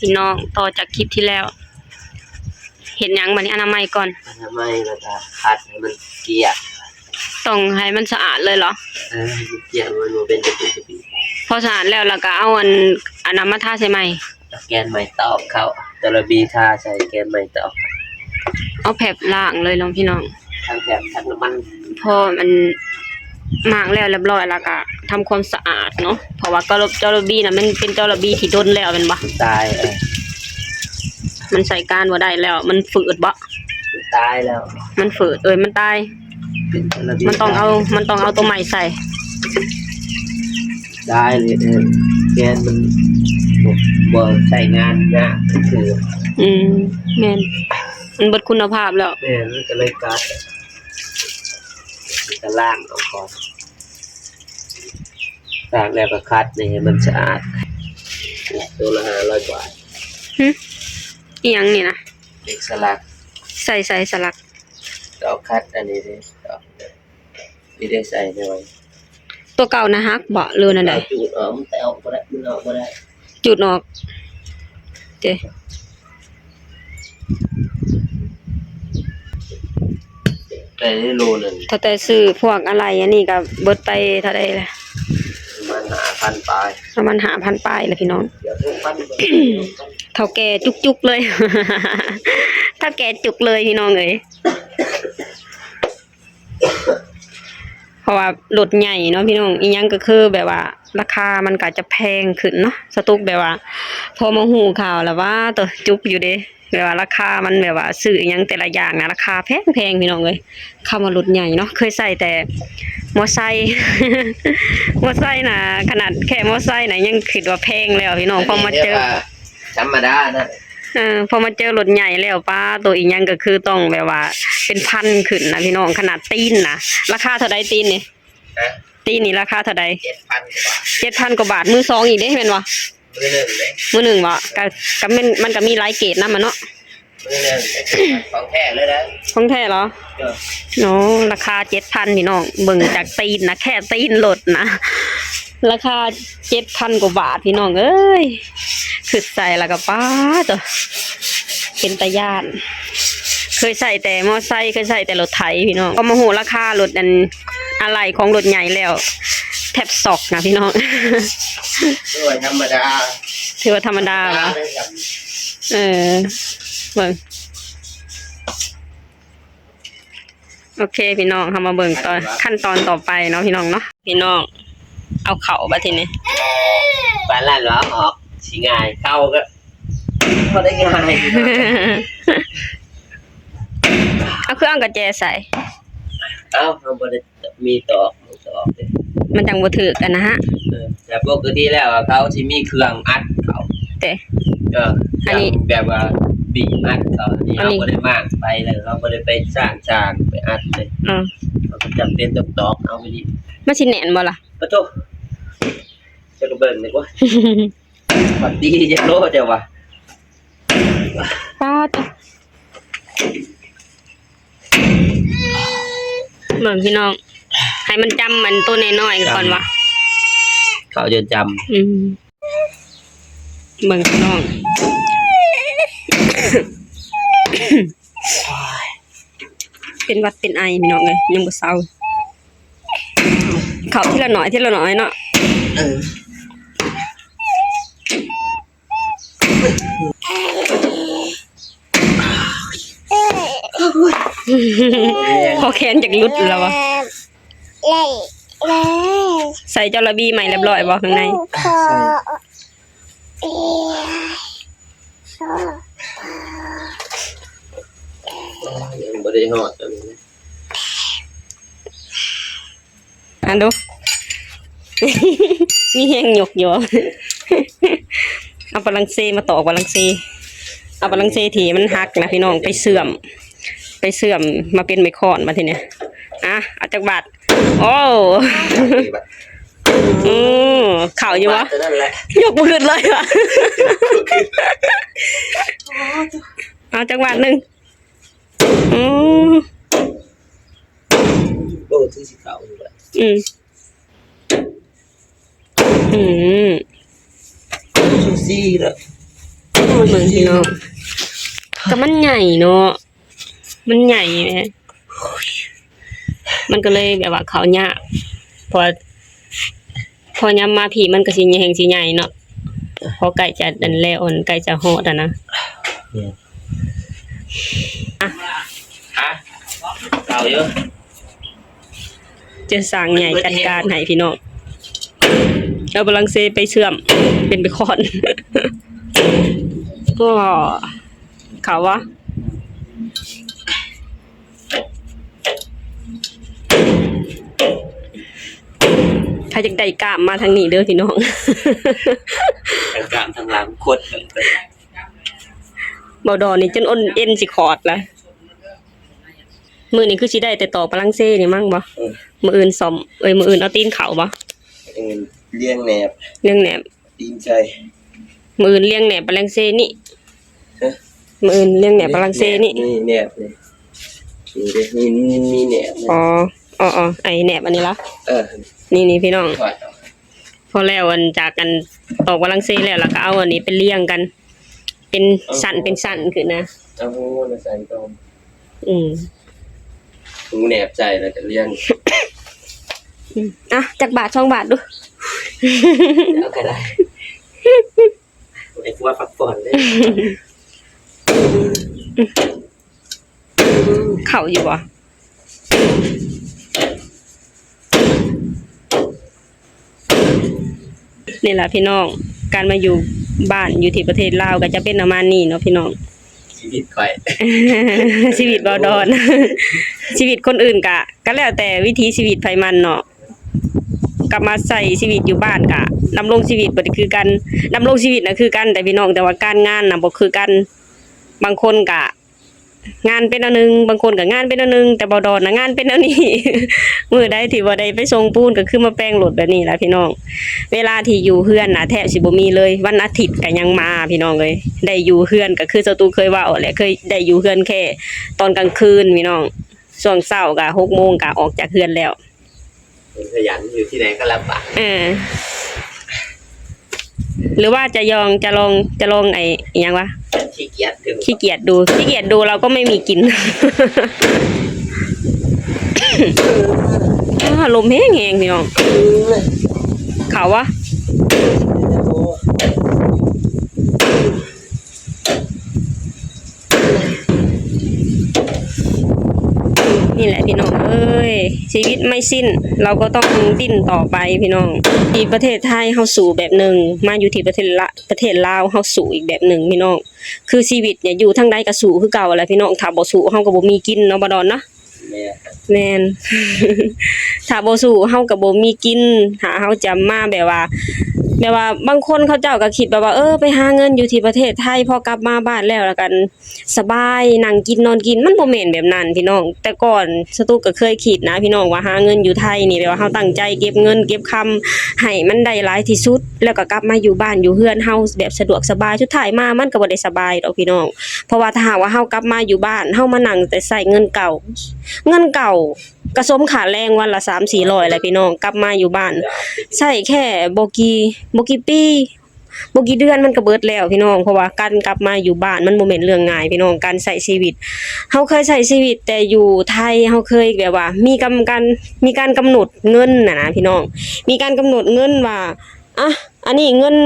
ພີ່ນ້ອງ ຕໍ່ຈາກຄລິບທີ່ແລ້ວ ເຮັດຫຍັງບາດນີ້? ອະນາໄມກ່ອນ ອະນາໄມ ແລ້ວກໍຂັດໃຫ້ມັນກ້ຽງ ຕ້ອງໃຫ້ມັນສະອາດເລີຍເຫລອ? ເອີ ໃຫ້ມັນກ້ຽງ ມັນບໍ່ເປັນກະປິກະປິ. ພໍສະອາດແລ້ວ ແລ້ວກໍເອົາອັນ ອັນນັ້ນມາທາໃສ່ໃໝ່ ແກນໄມ້ຕອກເຂົ້າ ຈະລະບີທາໃສ່ແກນໄມ້ຕອກ ເອົາແຟບລ້າງເລີຍເນາະພີ່ນ້ອງ ທັງແຟບທັງນ້ຳມັນ. ພໍມັນ ລ້າງແລ້ວລຽບຮ້ອຍ ແລ້ວກໍທຳຄວາມສະອາດເນາະ ເພາະວ່າກະ ຈະລະບີນະ ມັນເປັນຈະລະບີທີ່ດົນແລ້ວແມ່ນບໍ່? ຕາຍ ເອີ ມັນໃຊ້ການບໍ່ໄດ້ແລ້ວ ມັນຝືດບໍ່? ຕາຍແລ້ວ ມັນຝືດ ເອີຍ ມັນຕາຍ ມັນຕ້ອງເອົາ ມັນຕ້ອງເອົາຕົວໃໝ່ໃສ່. ໄດ້ເລີຍ ເອີ ແກນມັນບໍ່ ບໍ່ໃຊ້ງານຍາກຄື ອືມ ແມ່ນ ມັນເບິດຄຸນນະພາບແລ້ວ. ແມ່ນ ມັນກໍເລີຍກັດ ກໍລ້າງເອົາກ່ອນ ລ້າງແລ້ວກໍຂັດນີ້ໃຫ້ມັນສະອາດ ໂຕລະຫ້າຮ້ອຍບາດ. ຫຶ ອີ່ຫຍັງນີ້ນະ? ເຫຼັກສະຫຼັກ. ໃສ່ ໃສ່ສະຫຼັກ ກໍເອົາຂັດອັນນີ້ເດ້ ນີ້ໄດ້ໃສ່ແນວ ຕົວເກົ່ານະຫັກບໍ່ ຫຼືແນວໃດ? ຈູດອອກ ມັນແຕະອອກບໍ່ໄດ້ ມັນອອກບໍ່ໄດ້ ຈູດອອກເດ້. ໄດ້ໂລໜຶ່ງ ຖ້າແຕ່ຊື້ພວກອະໄຫຼອັນນີ້ກໍເບິດໄປເທົ່າໃດລະ? ປະມານຫ້າພັນປາຍ ປະມານຫ້າພັນປາຍລະພີ່ນ້ອງ. ເຖົ້າແກ່ຈຸກໆເລີຍ ເຖົ້າແກ່ຈຸກເລີຍພີ່ນ້ອງເອີຍ. ເພາະວ່າລົດໃຫຍ່ເນາະພີ່ນ້ອງ ອີ່ຫຍັງກໍຄືແບບວ່າລາຄາມັນກໍຈະແພງຂຶ້ນເນາະ ສະຕຸກແບບວ່າ ພໍມາຮູ້ຂ່າວແລ້ວ ວ້າ ໂຕ ຈຸກຢູ່ເດ້ ແບບວ່າລາຄາມັນແບບວ່າຊື້ອີ່ຫຍັງແຕ່ລະຢ່າງນະ ລາຄາແພງໆ ພີ່ນ້ອງເອີຍ. ຄຳວ່າລົດໃຫຍ່ເນາະ ເຄີຍໃຊ້ແຕ່ມໍໄຊ ມໍໄຊນະ ຂະໜາດແຄ່ມໍໄຊນະຍັງຄິດວ່າແພງແລ້ວພີ່ນ້ອງ ພໍມາເຈີ ທຳມະດານະ ເອີ ພໍມາເຈີລົດໃຫຍ່ແລ້ວ ປ້າ ໂຕອີ່ຫຍັງກໍຄືຕ້ອງແບບວ່າເປັນພັນຂຶ້ນນະພີ່ນ້ອງ. ຂະໜາດຕີນນະ ລາຄາເທົ່າໃດຕີນນີ້? ຮະ? ຕີນນີ້ລາຄາເທົ່າໃດ? ເຈັດພັນກວ່າບາດ ເຈັດພັນກວ່າບາດ ມືສອງອີກເດ້ແມ່ນບໍ່? ມືໜຶ່ງເດ້ ມືໜຶ່ງບໍ່? ກໍ ກໍແມ່ນ ມັນກໍມີຫຼາຍເກຣດນຳມະເນາະ. ຂອງແທ້ເລີຍນະ. ຂອງແທ້ເຫລອ? ເອີ ໂອ້ ລາຄາເຈັດພັນພີ່ນ້ອງ ເບິ່ງຈາກຕີນນະ ແຄ່ຕີນລົດນະ ລາຄາເຈັດພັນກວ່າບາດພີ່ນ້ອງເອີຍ. ຄຶດໃສ່ແລ້ວກໍ ປ້າໂຕ ເປັນຕາຢ້ານ. ເຄີຍໃຊ້ແຕ່ມໍໄຊ ເຄີຍໃຊ້ແຕ່ລົດໄຖພີ່ນ້ອງ ພໍມາຮູ້ລາຄາລົດ ອັນ ອາໄຫຼ່ຂອງລົດໃຫຍ່ແລ້ວ ແທບຊັອກນະພີ່ນ້ອງ. ຖືວ່າທຳມະດາ ຖືວ່າທຳມະດາຫວາ? ເອີ ເບິ່ງ ໂອເຄພີ່ນ້ອງ ເຮົາມາເບິ່ງຕໍ່ ຂັ້ນຕອນຕໍ່ໄປເນາະພີ່ນ້ອງເນາະ. ພີ່ນ້ອງ ເອົາເຂົ້າບາດທີນີ້ ປານນັ້ນເຫລອ? ອອກຊິງ່າຍ ເຂົ້າກໍບໍ່ໄດ້ງ່າຍ. ເອົາ ຄືເອົາກະແຈໃສ່? ເອົ້າ ເຮົາບໍ່ໄດ້ ມີຕອກ ມີຕອກເດ້ ມັນຈັ່ງບໍ່ຖືກກັນນະຮະ. ເອີ ແຕ່ປົກກະຕິແລ້ວເຂົາຊິມີເຄື່ອງອັດເຂົ້າເດ້. ເອີ ອັນນີ້ແບບວ່າບີບອັດເຂົ້າ ອັນນີ້ເຮົາບໍ່ໄດ້ມ້າງໄປເລີຍ ເຮົາບໍ່ໄດ້ໄປສ້າງສາງໄປອັດເລີຍ. ເອີ ເຮົາກໍຈຳເປັນຕ້ອງຕອກເອົາໄປນີ້. ມັນຊິແໜ້ນບໍ່ລະ? ປະໂທ້ ເຈົ້າກໍເບິ່ງເດ້ ໂອ້ຍ ປາຕີຈັກໂລເຈົ້າວ່າ. ປາດ ເບິ່ງພີ່ນ້ອງ ໃຫ້ມັນຈຳອັນໂຕນ້ອຍໆກ່ອນວ່າ ເຂົ້າຈົນຈຳ. ອືມ ເບິ່ງພີ່ນ້ອງ ເປັນຫວັດເປັນໄອພີ່ນ້ອງເອີຍ ຍັງບໍ່ເຊົາ. ເຂົ້າທີລະໜ້ອຍ ທີລະໜ້ອຍເນາະ. ເອີ. ພໍແຂນຈະຫຼຸດແລ້ວວະ. ໃສ່ເຈົ້າລະບີໃໝ່ລຽບຮ້ອຍບໍ່ຂ້າງໃນ? ໃສ່ ຍັງບໍ່ໄດ້ຮອດອັນນີ້ນະ. ອັນດູ ມີແຮງຍົກຢູ່. ເອົາປະລັງເຊມາຕອກປະລັງເຊ ເອົາປະລັງເຊທີ່ມັນຫັກນະພີ່ນ້ອງ ໄປເຊື່ອມ ໄປເຊື່ອມມາເປັນໄມ້ຄ້ອນບາດທີນີ້. ອ່ະ ເອົາຈັກບາດ? ໂອ້ ອື ເຂົ້າຢູ່ບໍ່? ຍົກບໍ່ຂຶ້ນເລີຍຫວາ? ເອົາຈັກບາດໜຶ່ງ? ອື ໂອ້ ຄືຊິເຂົ້າຢູ່ແຫຼະ. ອື ອື ຊູຊີລະ ເບິ່ງພີ່ນ້ອງ ກໍມັນໃຫຍ່ເນາະ ມັນໃຫຍ່ແຫຼະ ມັນກໍເລີຍແບບວ່າເຂົ້າຍາກ ເພາະ ພໍຍາມມາພີ້ມັນກໍຊິແຮງຊິໃຫຍ່ເນາະ ພໍໃກ້ຈະອັນແລ້ວ ອັນໃກ້ຈະຮອດຫັ້ນນະ ແມ່ນ ອ່ະ ຮະ ເອົາຢູ່ ເຈີຊ່າງໃຫຍ່ຈັດການໃຫ້ພີ່ນ້ອງ ເອົາບາລັງເຊໄປເຊື່ອມ ເປັນໄປຄ້ອນ ໂອ້ ເຂົ້າວະ? ໃຜຢາກໄດ້ກ້າມມາທາງນີ້ເດີພີ່ນ້ອງ ທັງກ້າມທັງຫຼັງຄົດ ເບົາດອນນີ້ຈົນອົນເອັນຊິຂອດລະ ມື້ນີ້ຄືຊິໄດ້ແຕ່ຕອກບາລັງເຊນີ້ມັ້ງບໍ່? ເອີ ມື້ອື່ນສ້ອມ ເອີຍ ມື້ອື່ນເອົາຕີນເຂົ້າບໍ່? ອື່ນລຽງແໜບ ລຽງແໜບ ຕີນໃສ່ ມື້ອື່ນລຽງແໜບບາລັງເຊນີ້ ຮະ? ມື້ອື່ນລຽງແໜບບາລັງເຊນີ້ ນີ້ແໜບນີ້ ນີ້ເດ້ ມີ ມີແໜບນີ້ ອໍ ອໍໆ ໄອ້ແໜບອັນນີ້ລະ ເອີ ນີ້ໆ ພີ່ນ້ອງ ພໍແລ້ວ ອັນ ຈາກອັນຕອກບາລັງເຊແລ້ວ ລະກະເອົາອັນນີ້ໄປລຽງກັນ ເປັນຊັ້ນເປັນຊັ້ນຂຶ້ນນະ ເອົາຫູມາໃສ່ກ່ອນ ອືມ ຫູແໜບໃສ່ແລ້ວກະລຽງ ອືມ ອ່ະ ຈັກບາດ ສອງບາດດູ ເອົາກະໄດ້ ໄອ້ຜົວພັກຜ່ອນເດ້ ເຂົ້າຢູ່ບໍ່? ນີ້ລະພີ່ນ້ອງ ການມາຢູ່ບ້ານຢູ່ທີ່ປະເທດລາວກໍຈະເປັນປະມານນີ້ເນາະພີ່ນ້ອງ ຊີວິດຂ້ອຍ ຊີວິດເບົາດອນ ຊີວິດຄົນອື່ນກະ ກໍແລ້ວແຕ່ວິຖີຊີວິດໃຜມັນເນາະ ກັບມາໃຊ້ຊີວິດຢູ່ບ້ານກະ ດຳລົງຊີວິດບໍ່ໄດ້ຄືກັນ ດຳລົງຊີວິດນະຄືກັນແຕ່ພີ່ນ້ອງ ແຕ່ວ່າການງານນະບໍ່ຄືກັນ ບາງຄົນກະ ງານເປັນແນວໜຶ່ງ ບາງຄົນກໍງານເປັນແນວໜຶ່ງ ແຕ່ເບົາດອນນະງານເປັນແນວນີ້ ມື້ໃດທີ່ບໍ່ໄດ້ໄປສົ່ງປູນກໍຄືມາແປງລົດແບບນີ້ລະພີ່ນ້ອງ ເວລາທີ່ຢູ່ເຮືອນນະແທບຊິບໍ່ມີເລີຍ ວັນອາທິດກໍຍັງມາພີ່ນ້ອງເອີຍ ໄດ້ຢູ່ເຮືອນກໍຄືສາວຕຸກເຄີຍເວົ້າແຫຼະ ເຄີຍໄດ້ຢູ່ເຮືອນແຄ່ຕອນກາງຄືນພີ່ນ້ອງ ຊ່ວງເຊົ້າກໍຫົກໂມງກໍອອກຈາກເຮືອນແລ້ວ. ເປັນຂະຫຍັນ ຢູ່ທີ່ໃດກໍລຳບາກ. ເອີ ຫຼືວ່າຈະຍອງ ຈະລອງ ຈະລອງໄອ້ຫຍັງວະ? ຂີ້ກຽດເດີ. ຂີ້ກຽດດູ ຂີ້ກຽດດູ ເຮົາກໍໄມ່ມີກິນ. ອ້າ ລົມແຮງໆ ພີ່ນ້ອງ. ເຂົ້າວະ? ນີ້ແຫຼະພີ່ນ້ອງເອີຍ ຊີວິດໄມ້ສິ້ນ ເຮົາກໍຕ້ອງດີ້ນຕໍ່ໄປພີ່ນ້ອງ. ທີ່ປະເທດໄທເຮົາສູ້ແບບໜຶ່ງ ມາຢູ່ທີ່ປະເທດລະ ປະເທດລາວເຮົາສູ້ອີກແບບໜຶ່ງພີ່ນ້ອງ. ຄືຊີວິດນີ້ຢູ່ທາງໃດກໍສູ້ຄືເກົ່າແຫຼະພີ່ນ້ອງ ຖ້າບໍ່ສູ້ເຮົາກໍບໍ່ມີກິນເນາະ ບໍ່ດອນເນາະ. ແມ່ນ ແມ່ນ ຖ້າບໍ່ສູ້ເຮົາກໍບໍ່ມີກິນ ຖ້າເຮົາຈະມາແບບວ່າ ແບບວ່າບາງຄົນເຂົາເຈົ້າກໍຄິດແບບວ່າ ເອີ ໄປຫາເງິນຢູ່ທີ່ປະເທດໄທ ພໍກັບມາບ້ານແລ້ວ ແລ້ວກັນສະບາຍ ນັ່ງກິນນອນກິນ ມັນບໍ່ແມ່ນແບບນັ້ນພີ່ນ້ອງ. ແຕ່ກ່ອນສະຕຸກກໍເຄີຍຄິດນະພີ່ນ້ອງ ວ່າຫາເງິນຢູ່ໄທນີ້ ແບບວ່າເຮົາຕັ້ງໃຈເກັບເງິນເກັບຄຳໃຫ້ມັນໄດ້ຫຼາຍທີ່ສຸດ ແລ້ວກໍກັບມາຢູ່ບ້ານຢູ່ເຮືອນເຮົາແບບສະດວກສະບາຍ ສຸດທ້າຍມາມັນກໍບໍ່ໄດ້ສະບາຍດອກພີ່ນ້ອງ. ເພາະວ່າຖ້າຫາກວ່າເຮົາກັບມາຢູ່ບ້ານ ເຮົາມານັ່ງແຕ່ໃຊ້ເງິນເກົ່າ ເງິນເກົ່າກໍສົມຄ່າແຮງວັນລະສາມສີ່ຮ້ອຍແຫຼະພີ່ນ້ອງ. ກັບມາຢູ່ບ້ານໃຊ້ແຄ່ບໍ່ກີ່ ບໍ່ກີ່ປີ ບໍ່ກີ່ເດືອນມັນກໍເບິດແລ້ວພີ່ນ້ອງ. ເພາະວ່າການກັບມາຢູ່ບ້ານມັນບໍ່ແມ່ນເລື່ອງງ່າຍພີ່ນ້ອງ ການໃຊ້ຊີວິດ. ເຮົາເຄີຍໃຊ້ຊີວິດແຕ່ຢູ່ໄທ ເຮົາເຄີຍແບບວ່າມີກຳ ການ ມີການກຳນົດເງິນນະນະພີ່ນ້ອງ ມີການກຳນົດເງິນວ່າ ອ່ະ ອັນນີ້ເງິນ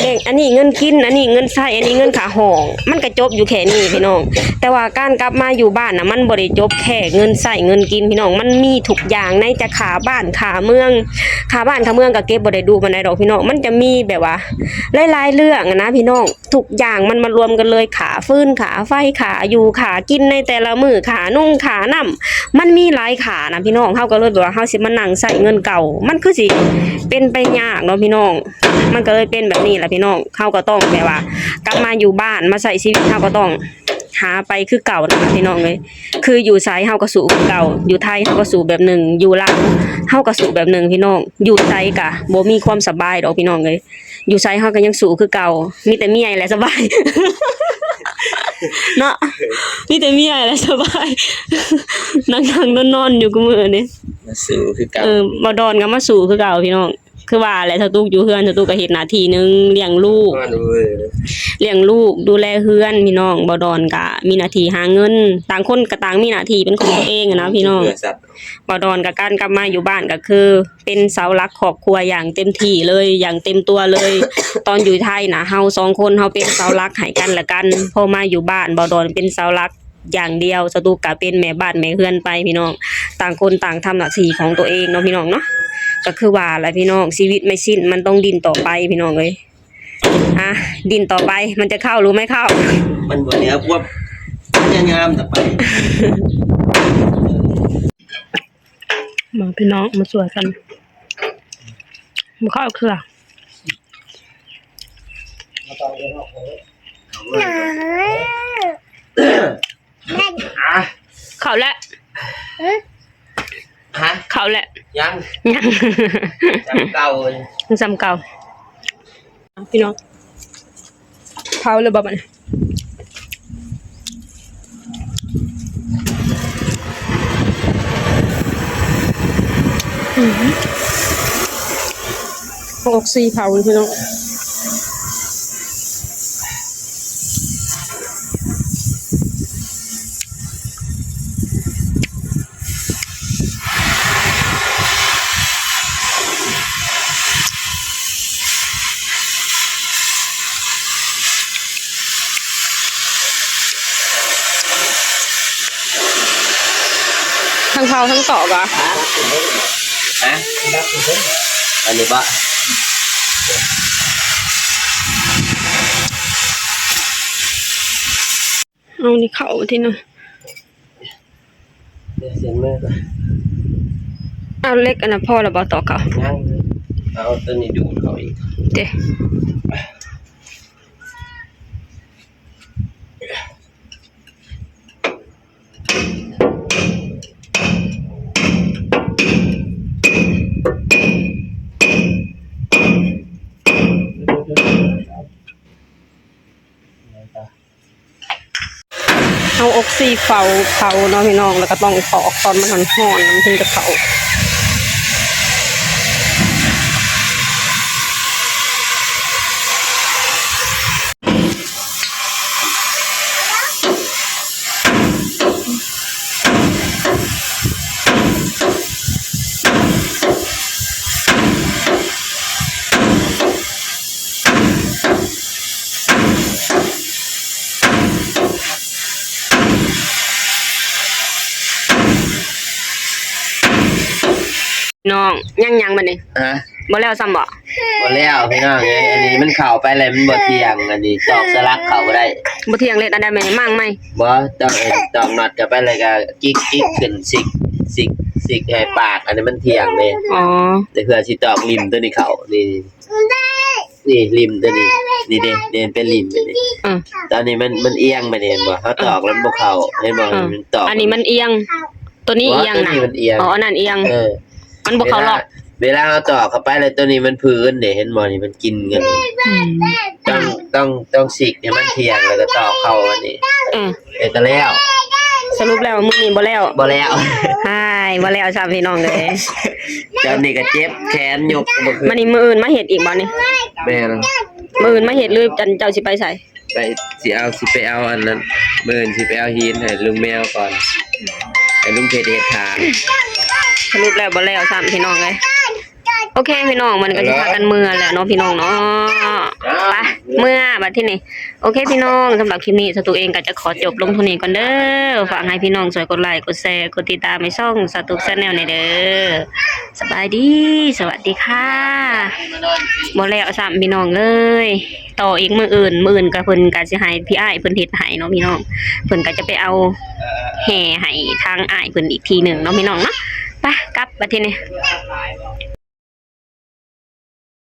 ແບ່ງ ອັນນີ້ເງິນກິນ ອັນນີ້ເງິນໃຊ້ ອັນນີ້ເງິນຄ່າຫ້ອງ ມັນກະຈົບຢູ່ແຄ່ນີ້ພີ່ນ້ອງ. ແຕ່ວ່າການກັບມາຢູ່ບ້ານນະ ມັນບໍ່ໄດ້ຈົບແຄ່ເງິນໃຊ້ເງິນກິນພີ່ນ້ອງ ມັນມີທຸກຢ່າງ ໃນຈະຄ່າບ້ານຄ່າເມືອງ ຄ່າບ້ານຄ່າເມືອງກະເກັບບໍ່ໄດ້ດຸປານໃດດອກພີ່ນ້ອງ. ມັນຈະມີແບບວ່າຫຼາຍໆເລື່ອງຫັ້ນນະພີ່ນ້ອງ ທຸກຢ່າງມັນມາລວມກັນເລີຍ ຄ່າຟືນ ຄ່າໄຟ ຄ່າຢູ່ ຄ່າກິນໃນແຕ່ລະມື້ ຄ່ານຸ່ງ ຄ່ານ້ຳ ມັນມີຫຼາຍຄ່ານະພີ່ນ້ອງ. ເຮົາກໍເລີຍແບບວ່າເຮົາຊິມານັ່ງໃຊ້ເງິນເກົ່າ ມັນຄືຊິເປັນໄປຍາກເນາະພີ່ນ້ອງ. ມັນກໍເລີຍເປັນແບບນີ້ລະພີ່ນ້ອງ ເຮົາກໍຕ້ອງແບບວ່າກັບມາຢູ່ບ້ານ ມາໃຊ້ຊີວິດ ເຮົາກໍຕ້ອງຫາໄປຄືເກົ່ານະພີ່ນ້ອງເອີຍ. ຄືຢູ່ໃສເຮົາກໍສູ້ຄືເກົ່າ ຢູ່ໄທເຮົາກໍສູ້ແບບໜຶ່ງ ຢູ່ລາວເຮົາກໍສູ້ແບບໜຶ່ງພີ່ນ້ອງ. ຢູ່ໃສກະບໍ່ມີຄວາມສະບາຍດອກພີ່ນ້ອງເອີຍ ຢູ່ໃສເຮົາກໍຍັງສູ້ຄືເກົ່າ ມີແຕ່ເມຍແຫຼະສະບາຍເນາະ ມີແຕ່ເມຍແຫຼະສະບາຍ ນັ່ງໆນອນໆຢູ່ຄູ່ມື້ນີ້ ມາສູ້ຄືເກົ່າ. ເອີ ບໍ່ດອນກໍມາສູ້ຄືເກົ່າພີ່ນ້ອງ. ຄືວ່າແຫຼະ ສາວຕຸກຢູ່ເຮືອນ ສາວຕຸກກໍເຮັດໜ້າທີ່ໜຶ່ງ ລ້ຽງລູກ ອ້ານເອີຍ ລ້ຽງລູກ ດູແລເຮືອນ ພີ່ນ້ອງ. ບ່າວດອນກໍມີໜ້າທີ່ຫາເງິນ ຕ່າງຄົນກໍຕ່າງມີໜ້າທີ່ເປັນຂອງຕົວເອງຫັ້ນນະ ພີ່ນ້ອງ. ບ່າວດອນກໍການກັບມາຢູ່ບ້ານກໍຄືເປັນເສົາຫຼັກຄອບຄົວຢ່າງເຕັມທີ່ເລີຍ ຢ່າງເຕັມຕົວເລີຍ. ຕອນຢູ່ໄທນະ ເຮົາສອງຄົນເຮົາເປັນເສົາຫຼັກໃຫ້ກັນແລະກັນ ພໍມາຢູ່ບ້ານ ບ່າວດອນເປັນເສົາຫຼັກ ຢ່າງດຽວ ສາວຕຸກກະເປັນແມ່ບ້ານແມ່ເຮືອນໄປພີ່ນ້ອງ ຕ່າງຄົນຕ່າງທຳໜ້າທີ່ຂອງຕົວເອງເນາະພີ່ນ້ອງເນາະ. ກໍຄືວ່າແຫຼະພີ່ນ້ອງ ຊີວິດໄມ້ສິ້ນມັນຕ້ອງດີ້ນຕໍ່ໄປພີ່ນ້ອງເອີຍ. ອ່ະ ດີ້ນຕໍ່ໄປ ມັນຈະເຂົ້າຫຼືໄມ່ເຂົ້າ ມັນບໍ່ແນວ ພວກພະຍາຍາມຕໍ່ໄປ. ມາພີ່ນ້ອງ ມາຊ່ວຍກັນ ບໍ່ເຂົ້າເຄືອ. ເຂົ້າແລ້ວ ຮະ ເຂົ້າແລ້ວ ຍັງ ຍັງ ສ່ຳເກົ່າ ຍັງສ່ຳເກົ່າ. ພີ່ນ້ອງ ເຜົາແລ້ວບໍ່ບັດນີ້? ອື ອອກສີເຜົາຢູ່ພີ່ນ້ອງ. ທັງເຜົາທັງຕອກຫວາ? ຮະ? ອັນນີ້ບໍ່? ເອົານີ້ເຂົ້າທີ່ນະ ເອົາເຫຼັກອັນນັ້ນພໍແລ້ວບໍ່ ຕອກເຂົ້າ? ຍັງ ເອົາຕົວນີ້ດູດເຂົ້າອີກ ເດ້. ເຮົາອົກສີເຜົາ ເຜົາເນາະພີ່ນ້ອງ ແລ້ວກໍຕ້ອງປອກຕອນມັນຮ້ອນໆ ມັນເຖິງຈະເຂົ້າ. ນ້ອງ ຍັງ ຍັງບັດນີ້? ຮະ? ບໍ່ແລ້ວຊ້ຳບໍ? ບໍ່ແລ້ວພີ່ນ້ອງເອີຍ ອັນນີ້ມັນເຂົ້າໄປແລ້ວມັນບໍ່ທ່ຽງ ອັນນີ້ຕອກສະຫຼັກເຂົ້າບໍ່ໄດ້. ບໍ່ທ່ຽງເຮັດອັນໃດແມ່ນມ້າງໃໝ່? ບໍ່ ຕອກ ເອີ ຕອກນັອດເຂົ້າໄປແລ້ວກໍຈິກ ຈິກຂຶ້ນ ຊິກ ຊິກ ຊິກໃຫ້ປາກ ອັນນີ້ມັນທ່ຽງເດ້. ອໍ ແຕ່ເພື່ອຊິຕອກລິ້ມຕົວນີ້ເຂົ້າ ນີ້ ນີ້ລິ້ມຕົວນີ້ ນີ້ເດ້ ເດ້ເປັນລິ້ມຕົວນີ້. ອື ຕອນນີ້ມັນ ມັນອຽງໄປນີ້ ເຫັນບໍ່? ເຮົາຕອກແລ້ວມັນບໍ່ເຂົ້າ ເຫັນບໍ່? ອື ມັນຕອກ ອັນນີ້ມັນອຽງ ຕົວນີ້ອຽງນະ. ອໍ ອັນນັ້ນອຽງ ເອີ ມັນບໍ່ເຂົ້າລັອກ. ເວລາ ເວລາເຮົາຕອກເຂົ້າໄປແລ້ວ ຕົວນີ້ມັນຜືນເດ້ ເຫັນບໍ່? ນີ້ມັນກິນກັນ. ອືມ ຕ້ອງ ຕ້ອງ ຕ້ອງຊິກໃຫ້ມັນທ່ຽງ ແລ້ວກໍຕອກເຂົ້າອັນນີ້. ເອີ ເອີ ກໍແລ້ວ. ສະຫຼຸບແລ້ວມື້ນີ້ບໍ່ແລ້ວ? ບໍ່ແລ້ວ. ຫາຍ ບໍ່ແລ້ວຊ້ຳພີ່ນ້ອງເອີຍ. ຕອນນີ້ກໍເຈັບແຂນ ຍົກກໍບໍ່ຂຶ້ນ. ບັດນີ້ມື້ອື່ນມາເຮັດອີກບໍ່ນີ້? ແມ່ນ. ມື້ອື່ນມາເຮັດ ຫຼື ເຈົ້າຊິໄປໃສ? ໄປ ຊິເອົາ ຊິໄປເອົາອັນນັ້ນ ມື້ອື່ນຊິໄປເອົາຫີນໃຫ້ລຸງແມວກ່ອນ ໃຫ້ລຸງເພັດເຮັດທາງ. ສະຫຼຸບແລ້ວບໍ່ແລ້ວຊ້ຳພີ່ນ້ອງເອີຍ. ໂອເຄພີ່ນ້ອງ ມັນກໍຊິພາກັນເມືອແລ້ວເນາະພີ່ນ້ອງເນາະ. ໄປ ເມືອບັດທີນີ້. ໂອເຄພີ່ນ້ອງ ສຳລັບຄລິບນີ້ ສາວຕຸກເອງກໍຈະຂໍຈົບລົງເທົ່ານີ້ກ່ອນເດີ. ຝາກໃຫ້ພີ່ນ້ອງຊ່ວຍກົດໄລ ກົດແຊ ກົດຕິດຕາມໃຫ້ຊ່ອງສາວຕຸກ Channel ແດ່ເດີ. ສະບາຍດີ ສະຫວັດດີຄ່ະ. ບໍ່ແລ້ວຊ້ຳພີ່ນ້ອງເອີຍ. ຕໍ່ອີກມື້ອື່ນ ມື້ອື່ນກໍເພິ່ນກໍຊິໃຫ້ພີ່ອ້າຍເພິ່ນເຮັດໃຫ້ເນາະພີ່ນ້ອງ. ເພິ່ນກໍຈະໄປເອົາແຮ່ໃຫ້ທາງອ້າຍເພິ່ນອີກທີໜຶ່ງເນາະພີ່ນ້ອງເນາະ. ໄປ ກັບບັດທີນີ້.